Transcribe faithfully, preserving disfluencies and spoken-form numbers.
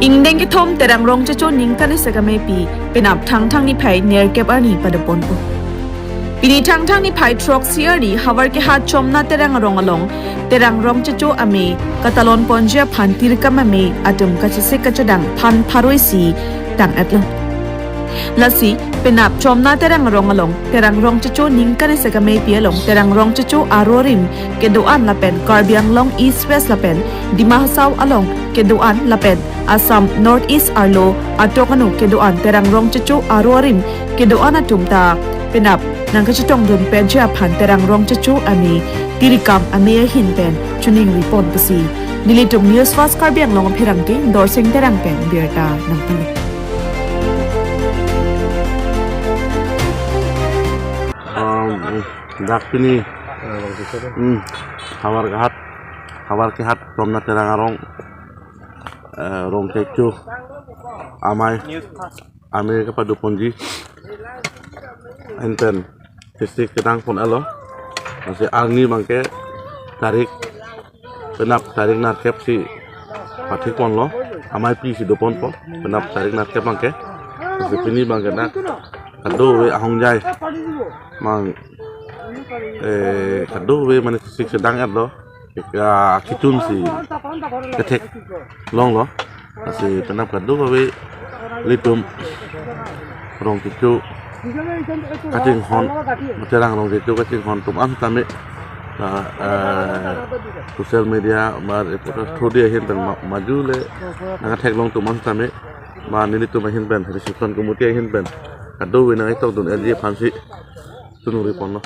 Ingdeng kethom Terang Rongchecho ningkan isi akamepi penap Thangthang niphai nerkep arni padoponpo. Pini Thangthang niphai throksi arni Howraghat Chomna Terang arong along Terang Rongchecho amei katalon ponji aphan tirkam amei atum kachesik kachedang phan pharoisi tang-etlo. Lasi penap Chomna Terang arong along Terang Rongchecho ningkan isi akamepi along Terang Rongchecho aro arim kedo-an lapen Karbi Anglong East West lapen Dima Hasao along kedo-an lapen Assam North East arlo atok anu kedo-an Terang Rongchecho aro arim kedo-an atum ta penap nangkachetongdun peji aphan Terang Rongchecho amei tirkam amei ahin pen choningri pon pusi nelitum News Fast Karbi Anglong apherangke Dorsing Terang pen birta nangpilo. Um, dak pini, hmm, Howraghat, Howraghat Chomna Terang arong, eh, Rongchecho amei, amei kepadoponji ahin pen kachesik kachedang pon-etlo. Lasi arni abangke tarik, penap tarik nerkep si pathik ponlo, ameipi si doponpo, penap tarik nerkep abangke. Lasi pini abangke na kadokave ahongjai mang, eh, kadokave mane kachesik kachedang-etlo, ka-, kechun si ketheklonglo. Lasi penap kadokave ilitum Rongchecho kachinghon, Terang Rongchecho kachinghon atum an tame, ah, ah, social media ma reporter through di ahin pen ma-, maju le nangkatheklong atum an tame, ma nelitum ahin pen, reception committee ahin pen kadokave nangkachetongdun-etji aphansi choningri ponlo.